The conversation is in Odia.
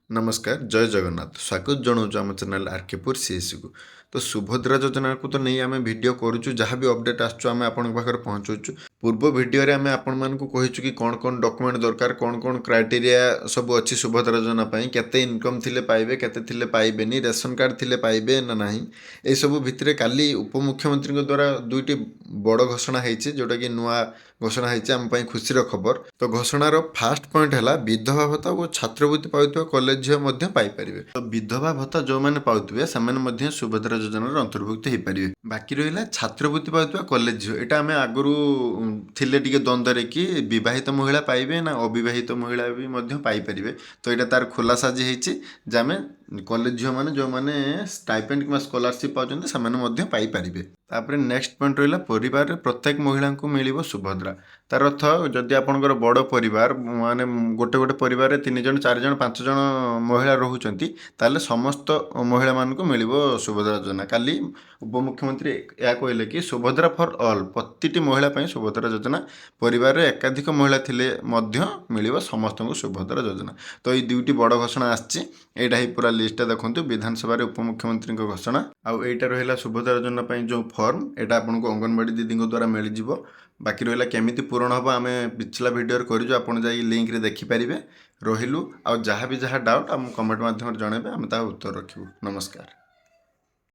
ନମସ୍କାର, ଜୟ ଜଗନ୍ନାଥ। ସ୍ୱାଗତ ଜଣାଉଛୁ ଆମ ଚ୍ୟାନେଲ୍ ଆର୍କେପୁର ସିଏସ୍ସିକୁ। ତ ସୁଭଦ୍ରା ଯୋଜନାକୁ ତ ନେଇ ଆମେ ଭିଡ଼ିଓ କରୁଛୁ। ଯାହା ବି ଅପଡ଼େଟ୍ ଆସୁଛୁ, ଆମେ ଆପଣଙ୍କ ପାଖରେ ପହଞ୍ଚାଉଛୁ। ପୂର୍ବ ଭିଡ଼ିଓରେ ଆମେ ଆପଣମାନଙ୍କୁ କହିଛୁ କି କ'ଣ କ'ଣ ଡକୁମେଣ୍ଟ ଦରକାର, କ'ଣ କ'ଣ କ୍ରାଇଟେରିଆ ସବୁ ଅଛି ସୁଭଦ୍ରା ଯୋଜନା ପାଇଁ, କେତେ ଇନକମ୍ ଥିଲେ ପାଇବେ, କେତେ ଥିଲେ ପାଇବେନି, ରେସନ କାର୍ଡ଼ ଥିଲେ ପାଇବେ ନା ନାହିଁ। ଏସବୁ ଭିତରେ କାଲି ଉପମୁଖ୍ୟମନ୍ତ୍ରୀଙ୍କ ଦ୍ୱାରା ଦୁଇଟି ବଡ଼ ଘୋଷଣା ହେଇଛି, ଯେଉଁଟାକି ନୂଆ ଘୋଷଣା ହେଇଛି, ଆମ ପାଇଁ ଖୁସିର ଖବର। ତ ଘୋଷଣାର ଫାଷ୍ଟ ପଏଣ୍ଟ ହେଲା, ବିଧବା ଭତ୍ତା ଓ ଛାତ୍ରବୃତ୍ତି ପାଉଥିବା କଲେଜ ଝିଅ ମଧ୍ୟ ପାଇପାରିବେ। ତ ବିଧବା ଭତ୍ତା ଯେଉଁମାନେ ପାଉଥିବେ, ସେମାନେ ମଧ୍ୟ ସୁଭଦ୍ରା ଯୋଜନାର ଅନ୍ତର୍ଭୁକ୍ତ ହେଇପାରିବେ। ବାକି ରହିଲା ଛାତ୍ରବୃତ୍ତି ପାଉଥିବା କଲେଜ ଝିଅ। ଏଇଟା ଆମେ ଆଗରୁ ଥିଲେ ଟିକେ ଦ୍ୱନ୍ଦ୍ୱରେ କି ବିବାହିତ ମହିଳା ପାଇବେ ନା ଅବିବାହିତ ମହିଳା ବି ମଧ୍ୟ ପାଇପାରିବେ। ତ ଏଇଟା ତାର ଖୁଲାସା ଆଜି ହେଇଛି ଯେ ଆମେ କଲେଜ ଝିଅମାନେ, ଯେଉଁମାନେ ଷ୍ଟାଇପେଣ୍ଡ କିମ୍ବା ସ୍କଲାରସିପ୍ ପାଉଛନ୍ତି, ସେମାନେ ମଧ୍ୟ ପାଇପାରିବେ। ତାପରେ ନେକ୍ସଟ ପଏଣ୍ଟ ରହିଲା, ପରିବାରରେ ପ୍ରତ୍ୟେକ ମହିଳାଙ୍କୁ ମିଳିବ ସୁଭଦ୍ରା। ତାର ଅର୍ଥ, ଯଦି ଆପଣଙ୍କର ବଡ଼ ପରିବାର, ମାନେ ଗୋଟେ ଗୋଟେ ପରିବାରରେ ତିନି ଜଣ, ଚାରି ଜଣ, ପାଞ୍ଚ ଜଣ ମହିଳା ରହୁଛନ୍ତି, ତାହେଲେ ସମସ୍ତ ମହିଳାମାନଙ୍କୁ ମିଳିବ ସୁଭଦ୍ରା ଯୋଜନା। କାଲି ଉପମୁଖ୍ୟମନ୍ତ୍ରୀ ଏହା କହିଲେ କି ସୁଭଦ୍ରା ଫର୍ ଅଲ୍, ପ୍ରତିଟି ମହିଳା ପାଇଁ ସୁଭଦ୍ରା ଯୋଜନା। ପରିବାରରେ ଏକାଧିକ ମହିଳା ଥିଲେ ମଧ୍ୟ ମିଳିବ ସମସ୍ତଙ୍କୁ ସୁଭଦ୍ରା ଯୋଜନା। ତ ଏଇ ଦୁଇଟି ବଡ଼ ଘୋଷଣା ଆସିଛି। ଏଇଟା ହିଁ ପୁରା ଲିଷ୍ଟଟା ଦେଖନ୍ତୁ, ବିଧାନସଭାରେ ଉପମୁଖ୍ୟମନ୍ତ୍ରୀଙ୍କ ଘୋଷଣା। ଆଉ ଏଇଟା ରହିଲା ସୁଭଦ୍ରା ଯୋଜନା ପାଇଁ ଯେଉଁ ଫର୍ମ, ଏଇଟା ଆପଣଙ୍କୁ ଅଙ୍ଗନବାଡ଼ି ଦିଦିଙ୍କ ଦ୍ୱାରା ମିଳିଯିବ। ବାକି ରହିଲା କେମିତି ପୂରଣ ହେବ, ଆମେ ପିଛଲା ଭିଡ଼ିଓରେ କରିଛୁ, ଆପଣ ଯାଇ ଲିଙ୍କରେ ଦେଖିପାରିବେ। ରହିଲୁ, ଆଉ ଯାହା ବି ଯାହା ଡାଉଟ୍ ଆମକୁ କମେଣ୍ଟ ମାଧ୍ୟମରେ ଜଣାଇବେ, ଆମେ ତାହା ଉତ୍ତର ରଖିବୁ। ନମସ୍କାର।